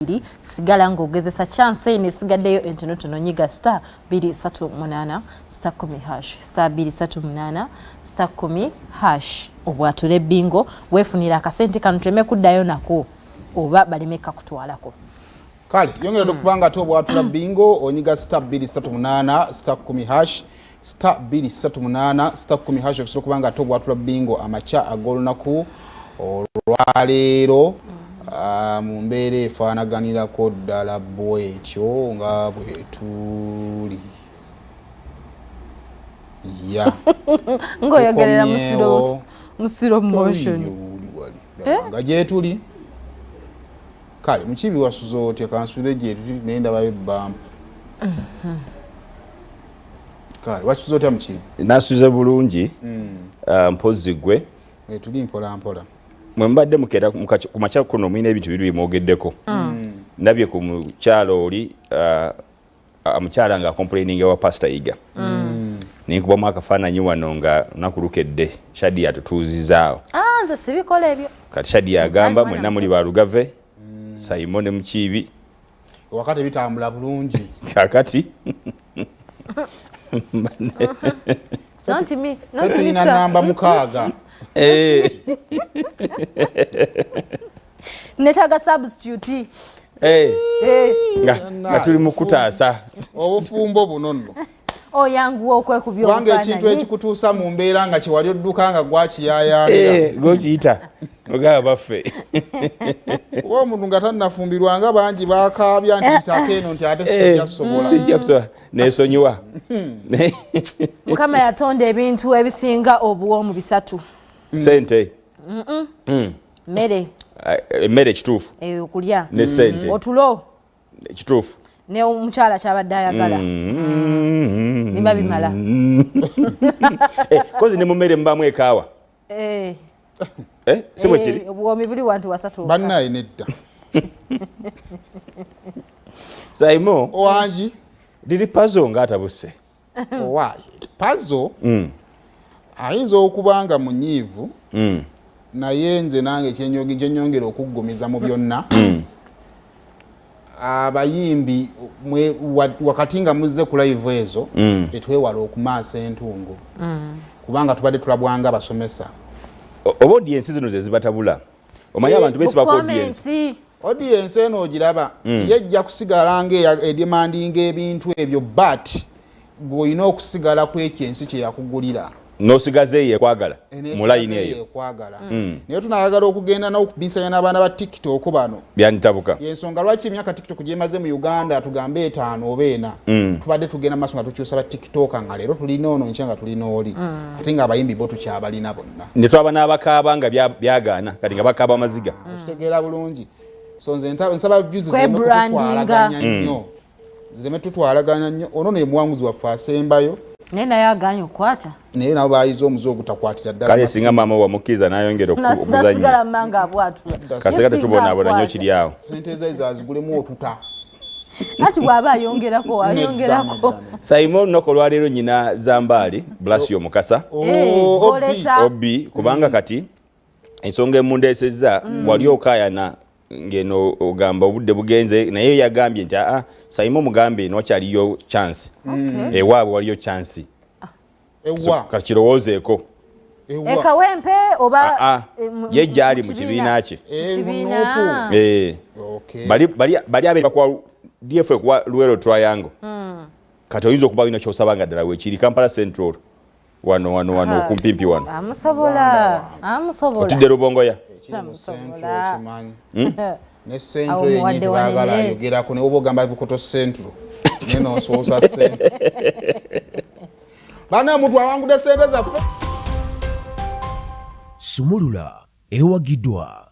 Bbiri sigala ng'ogezesa chance eno esigaddeyo entonotono nyiga star bbiri ssatu munaana star kkumi hash star bbiri ssatu munaana star kkumi hash obwatule bingo weefunire akasente kano tuleme kuddayo nako oba baleme kakutwalako. Kale yongera okuba nga ate obwatula bingo onyiga star bbiri ssatu munaana star kkumi hash star bbiri ssatu munaana star kkumi hash okusobola okuba nga ate obwatula bingo amakya ag'olunaku olwaleero mu mbeera efaanaganirako ddala bwetyo nga bwetuli ya ng'oyogerera mu slow motion. Nga gyetuli kale mukibi wasuze otya kansubire gyetuli naye ndabayo ebbampa. Kale wasuze otya mukibi? Nasuze bulungi. Mpozzi gwe? Tuli mpola mpola. Mwe mubadde mukeera ku makya kuno mulina ebintu biri byemwogeddeko. Ndabye ku mukyalo oli omukyala nga acomplaininga wa Pastor Yiga. Nenkubamu akafaananyi wano nga lunaku lukedde Shadi atutuuzizaawo. Nze sibikola ebyo. Kati Shadi agamba mwenna muli balugave, Simon ne Mukiibi. Wakati bitambula bulungi. Kakati. Not me, not me. Tulina namba 6. Netaga substitute. Nga tuli mu kutaasa. Obufumbo buno nno. Oyanguwa okwekubya obufaananyi. Kubanga ekintu ekikutuusa mu mbeera nga kyewali odduka nga gwakiyaayaanira. Gw'okiyita ogaba baffe. Kuba omuntu nga tannafumbirwa nga bangi bakaabya nti ntaka eno nti ate sijja kusobola. Sijja kusobola. Neesonyiwa. Mukama yatonda ebintu ebisinga obuwoomu bisatu. Sente. Mmere. Emmere kituufu. Okulya. Ne sente. Otulo. Kituufu. Ne omukyala kyabadde ayagala. Biba bimala. Kozi ne mu mmere mubaamu ekaawa. Si bwe kiri? Obuwoomi buli wantu wasatu. Bannaye nedda. Saimo. Owangi. Diri Pazo ng'atabuse. Owaaye. Pazo ayinza okuba nga munyiivu. Naye nze nange kyenyongera okuggumiza mu byonna. Abayimbi wakati nga muzze ku live ezo etwewala okumaasa entungo. Kubanga tubadde tulabwanga abasomesa. Oba audience zino ze zibatabula. Omanyi abantu beesiba ku audience. Audience eno ogiraba yejja kusigala nga edemandinga ebintu ebyo but gw'olina okusigala ku ekyo ensi kye yakugulira. N'osigaza eyo ekwagala mu layini eyo. Ekwagala. Naye tunayagala okugenda n'okubisanya n'abaana ba TikTok bano. Byanitabuka. Yensonga lwaki emyaka TikTok gyemaze mu Uganda tugambe 5 oba 4. Tubadde tugenda maaso nga tukyusa ba TikTok nga leero tulina ono nkya nga tulina oli. Ate ng'abayimbi bo tukyabalina bonna. Ne twaba n'abakaaba nga byagaana kati nga bakaaba amaziga. Okitegeera bulungi. So nze nsaba views zireme kututwalaganya nnyo. Zireme tutwalaganya nnyo. Ono ne muwanguzi waffe asembayo. Naye naye agaanye okukwata. Naye nabo bayize omuze ogutakwatira ddala. Kale singa maama wamukkiriza n'ayongera okuzannya. Nasigala mmanga abwatula. Kaseka tetubonaabona nnyo kiri awo. Ssente ze zaazigulemu otuta. Anti bw'aba ayongerako ayongerako. Saimo olunaku olwaleero nnyina Zambaali Blasio Mukasa. Obi kubanga kati ensonga emundeesezza wali okaayana ngeno ogamba obudde bugenze naye yagambye nti aa Saimo mugambe nwakyaliyo chance. Ewaabwe waliyo chance. Ewa. Kati kirowoozeeko. Ekawempe oba ye gyali mu kibiina kye. Bali abeera bakuwa DF ekuwa Luwero Triangle. Kati oyinza okuba olina ky'osaba nga ddala weekiri Kampala Central. Wano wano wano okumpimpi wano. Amusobola. Amusobola. Otidde Rubongoya. Amusobola. Ne Central yennyini tebaagala ayogerako ne woba ogamba Bukoto Central. Naye n'osoosa Central. Bana omuntu awangudde ssente zaffe. Sumulula ewagiddwa.